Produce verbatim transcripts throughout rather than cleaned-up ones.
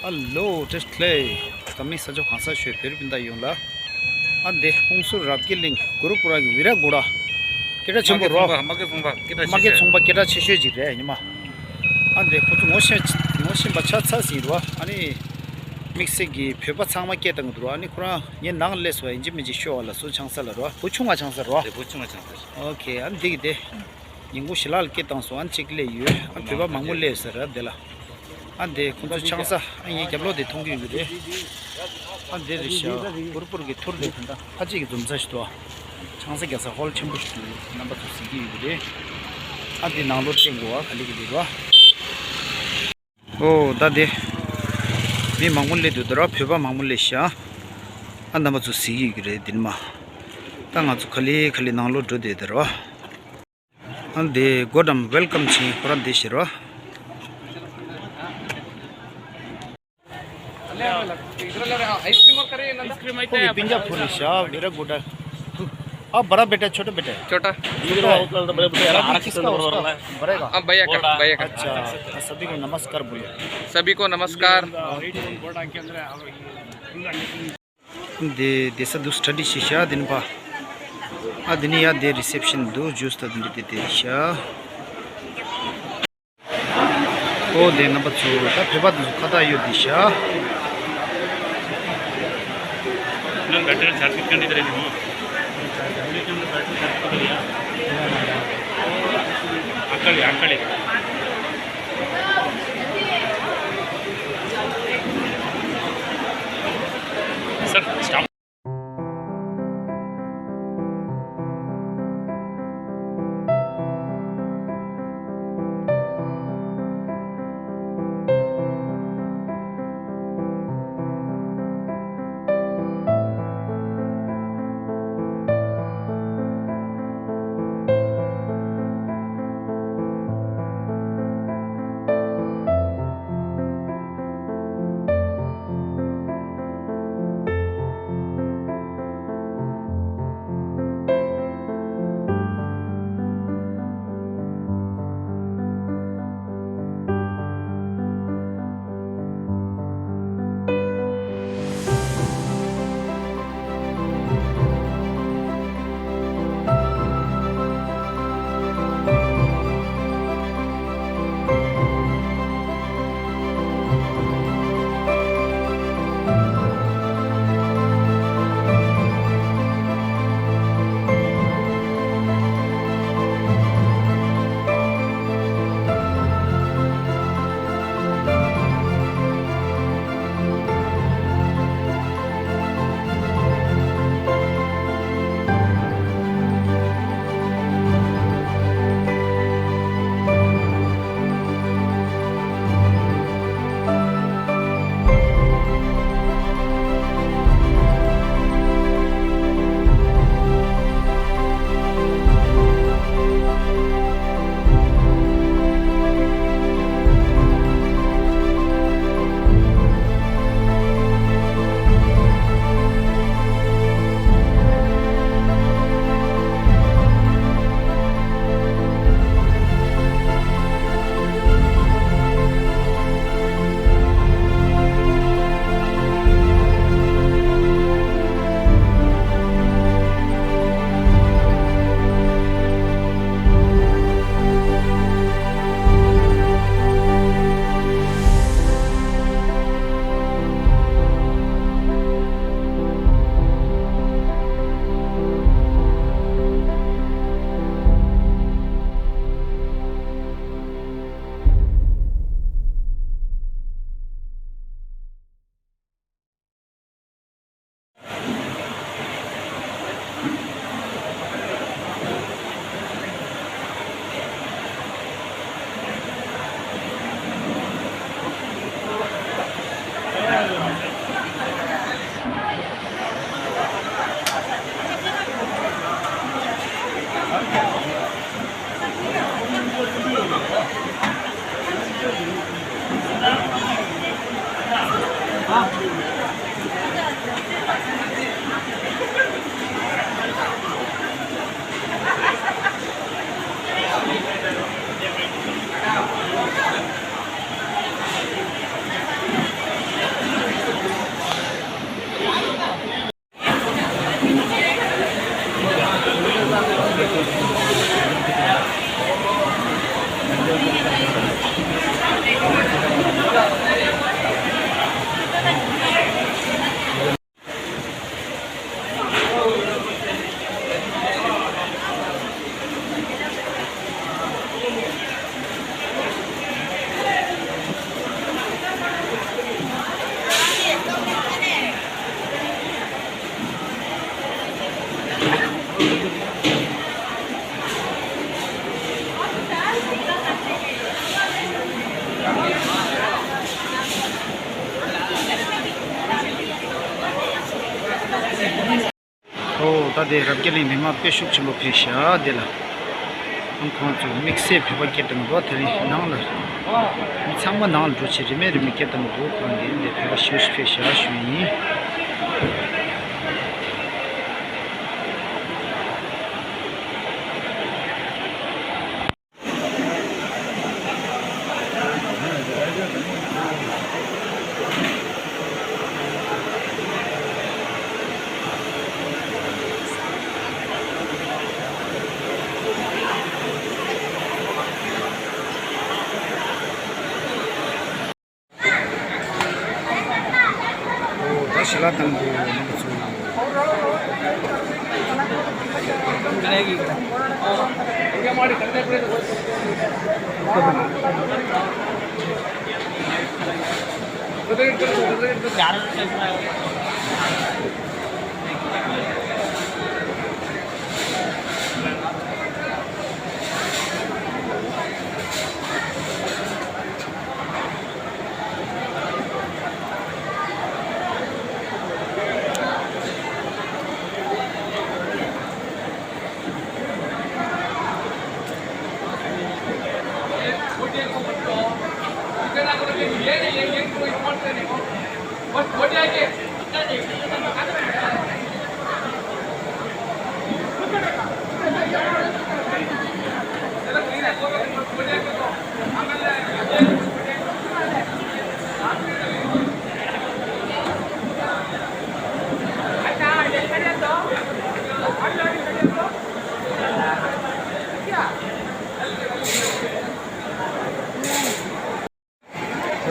ཧ་ལོ། བཀྲ་ཤིས་བདེ་ལེགས། ད་མི་ས་ཕྱོགས་གང་སར་ཡོད་བོད་རིགས་སྤུན་ཟླ་ཡོངས་ལ། ཨ་འདི་ཧོང་སུར་རབ་རྒྱས་གླིང་གུ་རུ་པུ་ར་གི་བི་ར་གུ་ཌ། སྐད་གྲགས་ཆེན་པོ་རོ། མ་སྐད་ཚོང་པ། མ་སྐད་ཚོང་པ། སྐད་གྲགས་མ་སྐད་ཆེ་ཤོས། ཚོང་པ་སྐད་གྲགས་ཆེ་ཤོས་ཅིག་རེད་ཉི་མ། ཨ་འདི་ཁོ་ཚོ་ངོ་ཤེས་ངོ་ཤེས་པ་ཆགས་ཚར་ཟིན་རོ། ཨ་ནི་དམིགས་བསལ་གྱི་བོད་པ་ཚང་མ་སྐད་བཏང་གི་འདུག་རོ། ཨ་ནི་ཁོ་རང་ངའི་ནང་སླེབས་སོང་། ཡིན་གཅིག་མིན་གཅིག་ཤོད་པ་ལ་སུ་ཆང་ས་ལ་རོ། བུ་ཆུང་བ་ཆང་ས་རོ། རེད། བུ་ཆུང་བ་ཆང་ས། ཨོ་ཁེ། ཨ་འདི་གི་དེ། ཉིན་གུང་ཞལ་ལག་ལ་སྐད་བཏང་སོང་། ཨ་ནི་གཅིག་སླེབས་ཡོད། ཨ་བོད་པ་མང་པོ་སླེབས་ཟེར་ར་དེ་ལ། ཨ་འདི་ཁོང་ཚོ་ཆང་ས། ཨ་ངའི་རྒྱབ་ལོགས་དེ་མཐོང་གི་ཡོད་ཀྱི་རེད། ཨ་འདི་རེད་ཤག་གུ་རུ་པུར་གྱི་ཐུར་དེ་ད་ལྟ་ཕ་གཅིག་གི་འཛོམས་ས་ཞིག་འདུག་ཆང་ས་རྒྱག་ས་ཧོལ་ཆེན་པོ་ཞིག་འདུག་རྣམ་པ་ཚོ་གཟིགས་ཀྱི་ཡོད་ཀྱི་རེད། ཨ་འདི་ནང་ལོགས་བསྟན་དགོས་པ་ག་ལེ་གི་རེད་བ། ཨོ་ད་དེ། མི་མང་པོ་སླེབས་འདུག་ད་ར་བོད་པ་མང་པོ་སླེབས་ཤག་ཨ་རྣམ་པ་ཚོ་གཟིགས་ཀྱི་ཡོད་ཀྱི་རེད་འདི་ནི་མ། ད་ང་ཚོ་ག་ལེ་ག་ལེ་ནང་ལོགས་འགྲོ་བསྡད་ད་ར་བ། ཨ་འདི་སྒོ་འགྲམ་ཝེལ་ཀམ་ཆེན་ཁོ་རང་འདི་ཞེས་རོ། आइसक्रीम और करें ना। आइसक्रीम ཁོ་གི་སྤུན་ཀྱག་ཕུ་ནི་ཤ་བེ་ར་གུ་ཌ། ཨ་बड़ा बेटा, छोटा बेटा है? छोटा। छोटा है। अभी किसका, उसका? बड़े का? हाँ, भैया का, भैया का। अच्छा, सभी को नमस्कार बोलो। सभी को नमस्कार। འདི་བསྡད་ས་འདུག་སི་ཊ་ཌི་བྱེད་ཤག་འདི་ནི་པ། ཨ་འདི་ནི་ཡ་འདི་རི་སེབ་ཤན་འདུག་ཇུས་ད་འདི་འདི་བསྡད་ཤག་ཨོ་དེ་རྣམ་པ་ཚོ་ད་བོད་པ་འདི་ཚོ་ཁ་བཏགས་གཡོག་འདི་ཤག་དེ་རབ་རྒྱས་གླིང་མི་མང་དཔེ་ཤུགས་ཆེན་པོ་ཕེབས་ཤག་དེ་ལ། ཁོང་ཚོ་དམིགས་བསལ་བོད་པ་སྐད་གཏོང་གི་འདུག་དེ་རིང་ནང་ལ་མི་ཚང་མ་ནང་ལ་འགྲོ་ཆེད་རིན་མེད་རིན་མེད་སྐད་གཏོང་གི་འདུག་ཁོང་འདི་འདི་བོད་པ་ཞེ་པོ་ཕེབས་ཤག་ཞུ་ཡིན། ད་ཞལ་ལག་བཏང་དགོས་ཡོད་ནི་ཚོ།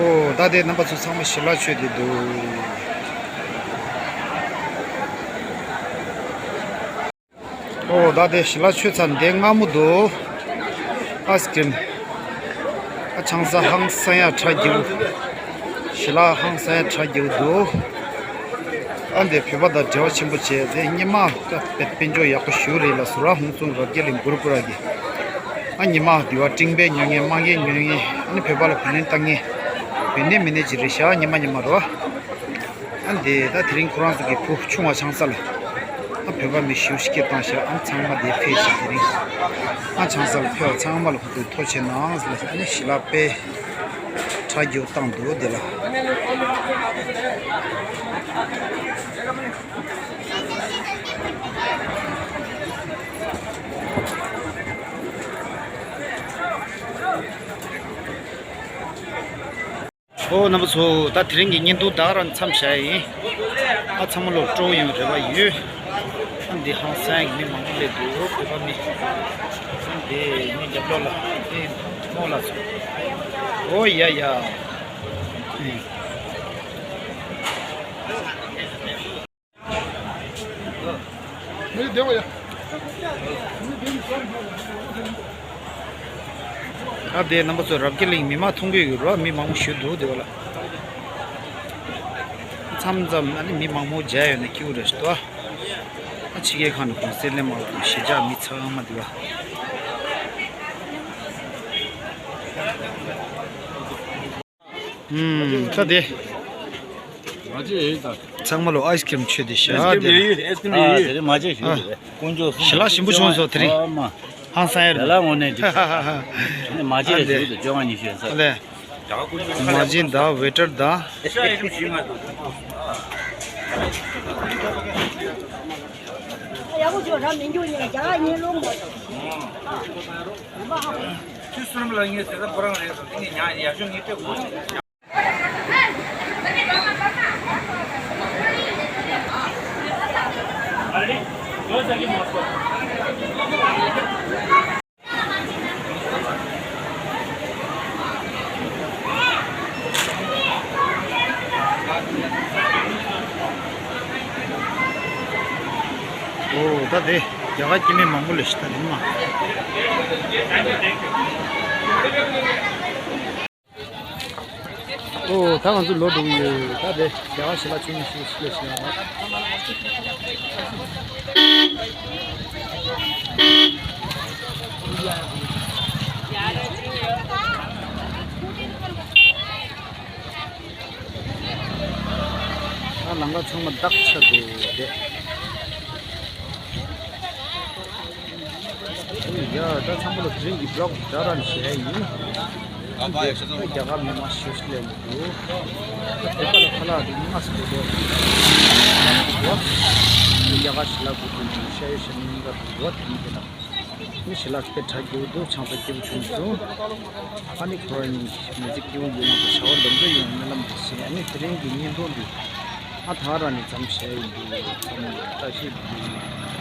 ཨོ། ད་དེ་རྣམ་པ་ཚོ་ཚང་མ་ཞལ་ལག་མཆོད་དེ་འདུག་ཨོ། ད་དེ་ཞལ་ལག་མཆོད་ཚར་འདི་མངར་མོ་འདུག་ཨའི་སི་ཀྲིམ། ཨ་ཆང་ས་ཧང་སང་ཡ་ཁྲ་རྒྱུག་ཞལ་ལག་ཧང་སང་ཡ་ཁྲ་རྒྱུག་འདུག་ཨ་འདི་བོད་པ་དང་འབྲེལ་བ་ཆེན་པོ་བྱས་དེ་སྔོན་མ་ད་དཔེ་དཔལ་འབྱོར་ཡག་པོ་ཞུ་རེད་ལ་ཟུར་ཧོང་ཙུང་རབ་རྒྱས་གླིང་གུ་རུ་ཀུ་ར་གི། ཨ་ཉི་མ་འདི་བ་སྤྲིང་པའི་ཉོ་མཁན་དམངས་ཀྱི་ཉོ་མཁན་ཨ་ནི་བོད་པ་ལ་བུ་ལོན་བཏང་མཁན་བུད་མེད་མི་སྣེ་ཅིག་རེད་ཤག་ཉི་མ་ཉི་མ་རོ། ཨ་འདི་ད་དེ་རིང་ཁོ་རང་ཚོ་གི་བུ་ཆུང་བ་ཆང་ས་ལ་ཨ་བོད་པ་མི་ཞུ་ཞིག་སྐད་བཏང་ཤག་ཨ་ཚང་མ་དེ་ཕེབས་ཤིག་དེ་རིང་ཨ་ཆང་ས་ལ་ཕེབས་པ་ཚང་མ་ལ་ཁོ་ཚོས་ཐུགས་རྗེ་གནང་ཟེར་ལ་ཨ་ནི་ཞལ་ལག་དཔེ་ཁྲ་རྒྱུག་བཏང་འདུག་དེ་ལ། ཨོ་རྣམ་པ་ཚོ་ད་དེ་རིང་གི་བརྙན་ཐུང་ད་ག་རང་མཚམས་བཞག་ཡིན། ཨ་ཚང་མ་ལོ་སྤྲོ་ཡོང་རེ་བ་ཡོད། ཨ་འདི་ཧང་སང་གི་མི་མང་པོ་སླེབས་འདུག་བོད་པ་མི། ཨ་འདི་མི་རྒྱབ་ལོགས་ལ་འདི་རྨོ་ལགས་ཚོ། ཨོ་ཡ་ཡ། མི་བདེ་བ་ཡ། ཨ་དེ་རྣམ་པ་ཚོ་རབ་རྒྱས་གླིང་མི་མང་མཐོང་གི་ཡོད་རོ། མི་མང་པོ་ཞིག་འདུག་དེ་བ་ལ། མཚམས་མཚམས་ཨ་ནི་མི་མང་པོ་མཇལ་ཡོང་ན་སྐྱིད་པོ་རེད་ཤག་ཏོ། ཨ་ཕྱི་རྒྱལ་ཁག་ནས་གོང་གསལ་ལས་མང་པོ་གཞིས་ཆགས་མི་ཚང་མ་འདི་བ། ཨུམ། ད་དེ། མ་བྱེད་ཡིན་ད། ཚང་མ་ལོ་ཨའི་སི་ཀྲིམ་མཆོད་དེ་ཤ་ཨའི་སི་ཀྲིམ་དེ། ཡོད་ཡོད་ཨའི་སི་ཀྲིམ་ཨ་ཡོད་ཡོད། དེ་རིང་མ་བྱེད་ཞུ་ཨ། དེ་རེད། དཀོན་མཆོག་གསུམ། ཞལ་ལག་ཞིམ་པོ་བྱུང་སོང་དེ་རིང་། ཨ་མ། ཧང་སང་ཡ་རེད། ལ་ལ་ངོ་ནས་འགྲིག་ཤག་ཨ་ནི་མ་བྱེད་ཨ་ཞུ་དེ་བཅོ་ལྔ་ཉི་ཤུ་ཡིན་ས། ཨ་ལས། མ་བྱེད་ད་ཝེ་ཊར་ད། ཨེ་ཤ་ཡ་ཞིམ་ཞིམ་ང་འདུག་ཡག་པོ་བྱོས་ར་མི་འགྱུར་ཉན་རྒྱ་གར་ཉན་ལོང་མ། ཁྱོད་བསོད་ནམས་ལ་ངས་ཟེར་ད་ཁོ་རང་རེད་ཟེར་ངས་ཉག་ཡག་ཤོས་ངས་སྤྲད་དགོས། ཨོ་ད་དེ་རྒྱ་གར་སྐྱེ་དམན་མང་པོ་ལས་ཤི་ད་དེ་མ། ཨོ་ད་ང་ཚོ་ལོ་འགྲོ་གི་ཡོད། ད་དེ་རྒྱ་གར་ཞི་ལ་ཆུང་ངུ་ཞིག་ལས་ཤི་ཡ། ད་ལམ་ཁ་ཚང་མ་བདག་ཆགས་འདུག་དེ། ཡ་ད་ཚང་མ་ལ་དེ་རིང་གི་བི་ལོག་འདྲ་རང་བྱས་ཡིན། རྒྱ་གར་མི་མང་ཤོས་ཤིག་སླེབས་འདུག་དེ་ག་ལ་ཁ་ལག་རིགས་ལྔ་ཟེར་འདུག་རྒྱ་གར་ཞི་ལ་གུ་དུ་ཤ་ཡོད་ཤ་མིན་འགའ་འདུག་དེ་ཡིན་གྱི་ན། མི་ཞི་ལ་དཔེ་གྲ་རྒྱས་འདུག་ཆང་ས་སྐྱིད་པོ་བྱུང་སོང་། ཨ་ནི་ཁོ་རང་གཉིས་མི་ཚེ་སྐྱིད་པོ་ཡོང་བའི་བྱ་བ་འདམ་འདྲ་ཡོང་སྨོན་ལམ་འདེབས་ཤིང་། ཨ་ནི་དེ་རིང་གི་བརྙན་ཐུང་འདི་ཨ་ཐག་རང་ནས་མཚམས་བཞག་ཡིན་འདུག་ཚང་མ་ལ་བཀྲ་ཤིས་བདེ་ལེགས།